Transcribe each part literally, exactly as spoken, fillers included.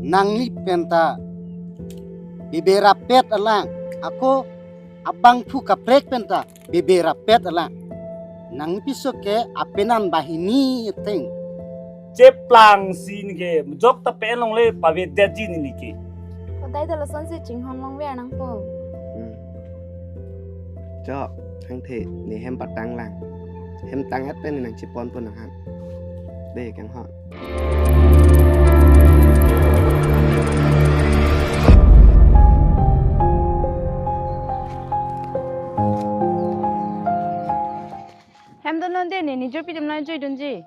Nangli penta bebe rapet alang, ako abangphu kaprek penta bebe rapet alang. Nangpiso ke apenan banghini ateng. Cheplang si neke, jok ta pen longle pavedetji neke. Kodai ta lasonsi chinghon longver nangpo. Hmm. Chok, thangthe, ne hem patang lang. Hem tanghet pen nangcheponpo nang han. De, kanghon. Hem dun non de, ne nijor pidam nang joidunji.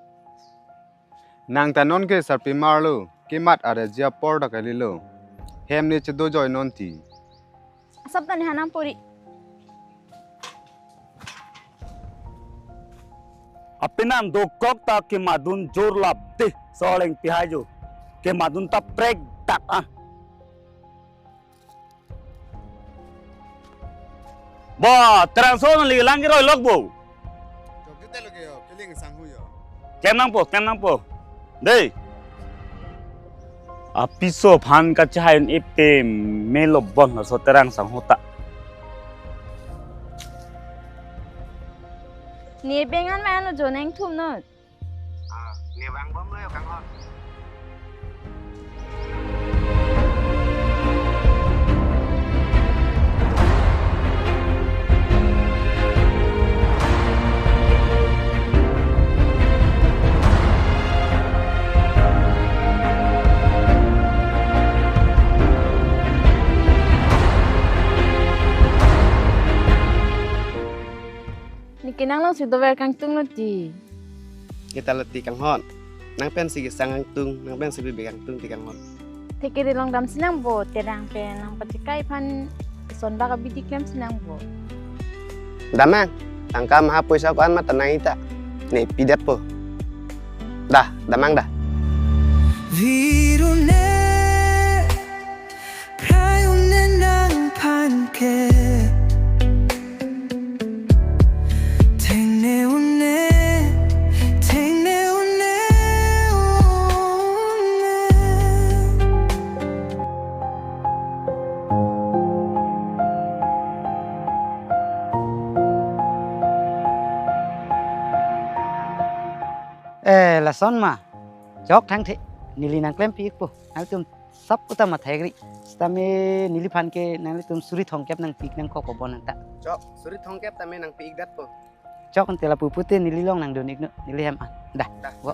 Nang ta non ke sarpi marlo, kemat arjia por ta kalilo. Hem ne chedo joi non ti. Asap ta ne hanang pori. Apenan dokok ta kemadun jor lap de, soleng pihai jo. Kemadun ta prek dak ah. Ba, terang so nangli lang keroi lok bo. Jok jute lo ke yo, keling sanghu yo. Klem nangpo, klem nangpo. Dei. Apiso aphan kachahai un-e pe melo bon laso terang sangho ta. Ne bengan man lo jo nangthum non. Ah, ne vangbomlo yo kanghon. Neke nang longsi dover kangtung lo ti. Kita lo ti kanghon. Nang pensi kesang kangtung, nang pensi bebe kangtung ti kanghon. Theke de long damsi nangpo, terang pen nangpachekai aphan son bak abidi klemsi nangpo. Damnang, tangka maha poisa ko-an ma ta nangji ta. Ne pidetpo. Dah, damnang dah. Virune, prai une nangphan ke. Thengne une, thengne une, une. Eh, lason ma. Chok thangthe. Neli nangklempi ikpo. Nangtum sap uta mathai gri. Sitame neliphan ke nanglitum suri thomkep nangpi nangkok ko bon nang ta. Chok, suri thomkep tame nangpi ik datpo. Chok ante lapu pute neli long nangdun ik non, neli hem an. Dah. Dah. Bo.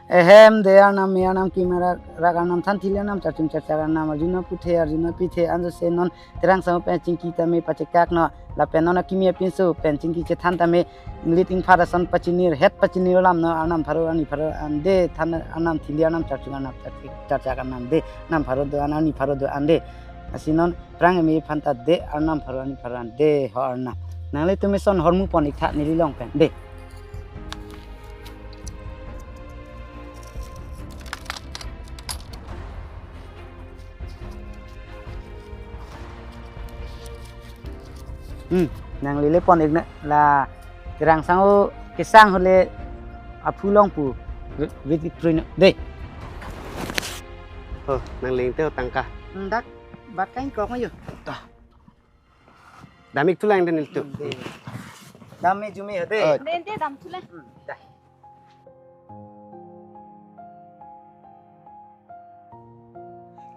Ehem de arnam me arnam kima rak arnam than thili arnam charchung charchak arnam arjuna puthe arjuna pithe anjo se non terang sangho pen chingki tame pachekak non lapen non akimi apinso pen chingki chethan tame inglit ingphat ason pachinir het pachinir alam non arnam pharo arni pharo an de than arnam thili arnam charchung arnam charchak arnam de arnam pharo do an arni pharo do an de. Lasi non prang eme aphan ta de arnam pharo arni pharo an de ho arnam. Nanglitum ison hormu pon ik tha neli long pen de. Hmm, nangli le pon ik na la terang sangho kesang hole aphu long pu. Wit, wit, wit, prui no. De. Oh, nangli te tangka. Hmm, dak, bat kain kok ma yo. Dah. Dam ik thulang den iltu. Hmm, de. Dam me jume ho de. Oh. Den te dam thulang. Hmm, dah.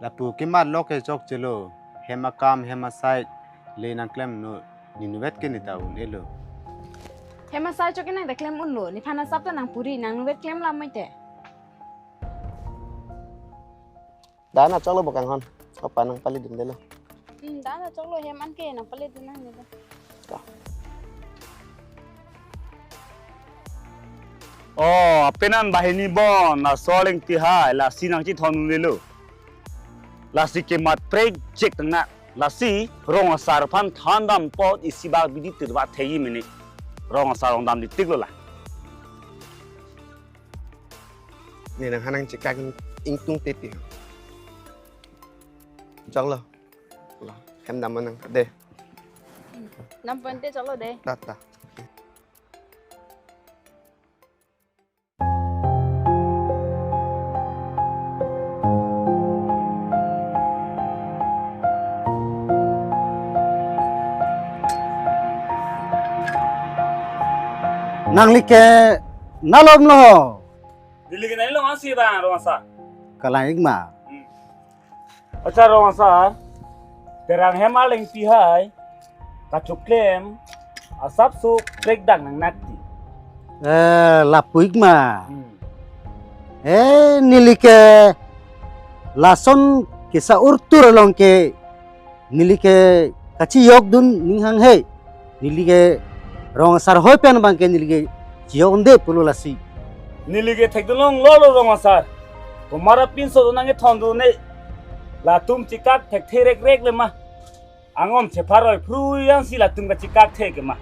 Lapu kemat lo ke chokchelo, hem akam, hem asai le nangklem non, ne inutvet ke ne ta un-elo. Hem asai chok ke nang ta klem unlo, nephan asap ta nangpuri, nang inutvet klem lam mai te. Dah na choklo bo kanghon, opa nangpali dun delo. Hmm, dah na choklo hem an ke nangpali dun nang delo. Oh, apenan banghini bon, laso leng pihai, lasi nangchethon un-elo. Lasi kemat prek chek tang na, lasi rong asar aphan than dam pot isi bak bidi tirva theyi mene. Rong asar rong dam di tik lo la. Ne nang hanang chekak ing-, ingtung tepi. Choklo. Lo, hem dam nang de. Dam pon te choklo de. Ta, ta. Nangli ke nalom lo. Neli ke nangli long asi bang, Rong Asar. Kalang ik ma. Hmm. Accha, Rong Asar. Terang hem arleng pihai kachoklem asapso prekdak nang nakti. Eh, lapu ik ma. Hmm. Eh, neli ke lason kesa urtur along ke neli ke kachiyokdun ning hanghe. Neli ke Rong Asar hoi pen abang ke neli ke chiyok-unde pulo lasi. Neli ke thekdun longlo lo Rong Asar. Komat apinso nangkethondun ne. Latum chikak thekthe rekrek le ma. Angom cheparoi phrui yang si latum kachikak the ke ma.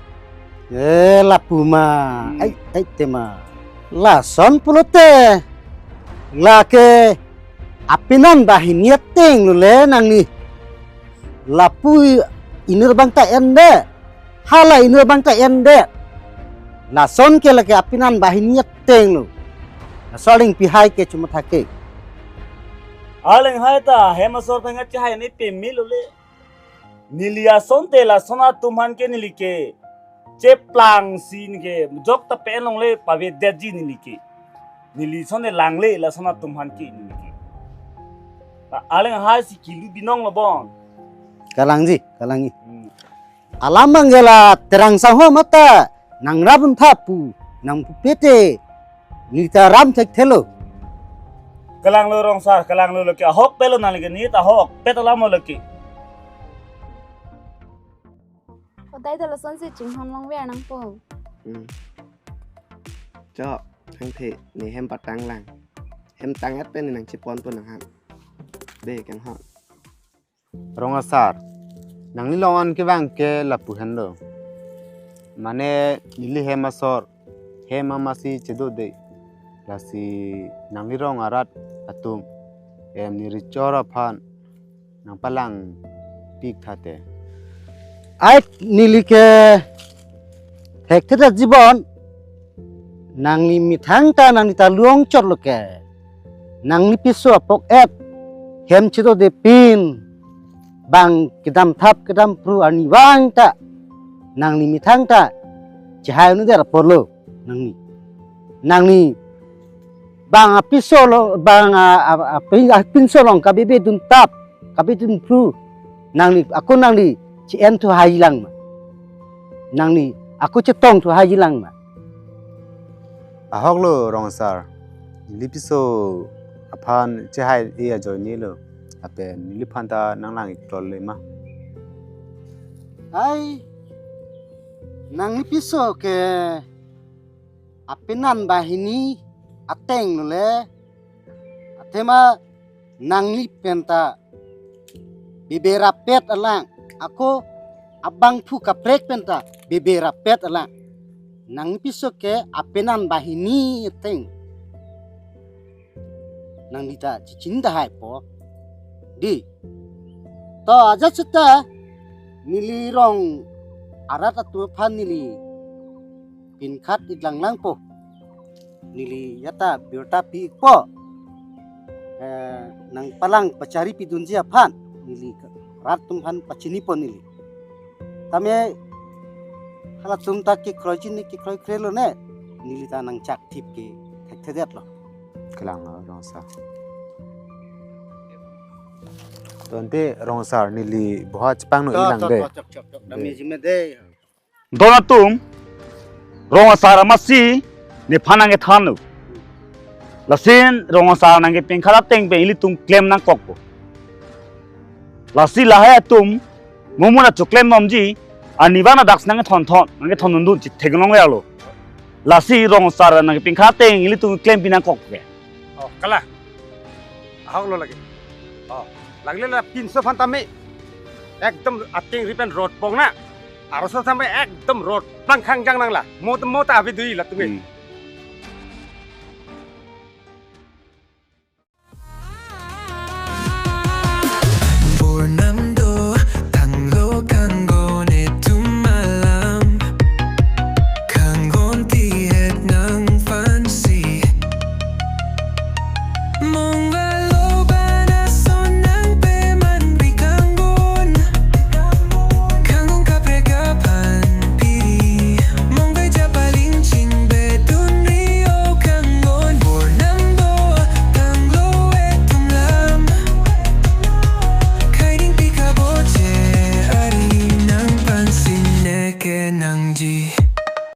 Eh, lapu ma. Hmm. Ai, ai te ma. Lason pulote. Lake apenan banghini ateng lo le nangli. Lapu inut abang ta en de. Hala inut abang ta en de. Lason ke lake apenan banghini ateng lo. Laso arleng pihai ke chomathake. Arleng hai ta hem asor pengat chehai ne peme lo le. Neli asonte lason atum aphan ke neli ke cheplang si neli ke jok ta pen longle pavedetji neli ke. Neli asonte langle lason atum aphan ke neli ke. Ta arleng hai si kilu binong lo bon. Kalangji, kalangji. Hmm. Alam abang ke la terang sangho mata nangrap untha pu nangpupe te neli ta ram thekthelo. Kalanglo Rong Asar, kalanglo lake ahokpet lo nangli ke neli ta ahokpet alam lo lake. Odai ta lasonsi chinghon longver nangpo. Hmm. Cho, thangthe, ne hem patang lang. Hem tang-et pen ne nangcheponpo nang ha. Be kanghon. Rong Asar, nangli long-an kevang ke lapu henlo. Mane neli hem asor, hem amasi chedo de. Lasi nangli rong arat atum, em neli chor aphan nangpalang pik tha te. Ai neli ke thekthedet jibon, nangli methang ta nangli ta long chot lo ke. Nangli piso apok-et hem chedode pin bang kedam thap kedam phru arnivang ta nangli methang ta chehai-un-edet apotlo nangli. Nangli bang apiso lo, bang a, a, a, pin-, apinso along kabebe dun thap, kabebe dun phru. Nangli, ako nangli che-en thu hailang ma. Nangli, ako chetong thu hailang ma. Ahok lo Rong Asar. Neli piso aphan chehai-e ajoine lo. Lapen neliphan ta nanglang-ik tol le ma. Ai, nangli piso ke apenan banghini ateng lo le. Athema nangli penta bebe rappet alang, ako abangphu kaprek penta bebe rappet alang. Nangli piso ke apenan banghini ateng. Nangli ta chichin dahai po. Di. To ajat seta neli rong arat atum aphan neli pinkhat ik langlang po. Neli ya ta birta pi-ikpo. Eh, nangpalang pachari pidunji aphan neli rat atum aphan pachinipo neli. Tame halatum ta kekroiji ne kekroikre lo ne. Neli ta nangchak thip ke thekthedet lo. Kalanglo Rong Asar. Tangte Rong Asar neli boha chepangno To, ilang to, de. to, chok, chok, chok. Dam De. Jime de. Don atum, Rong Asar amasi nephan nangkethanlo. Lasi Rong Asar nangkepinkhat ateng pen ilitum klem nangkokpo. Lasi lahai atum mo mo na choklem nomji, arnivang na daksi nangkethonthon, nangkethondundun chithek longverlo. Lasi Rong Asar nangkepinkhat ateng ilitum klem pi nangkok ke. Oh, kalang. Ahok lo lake. Oh, lagle la pinso aphan tame ekdom ateng ri pen rot pong na. Arloso tame ekdom rot plang khangjang nang la. Mo mo ta ave dui latum ke. Hmm.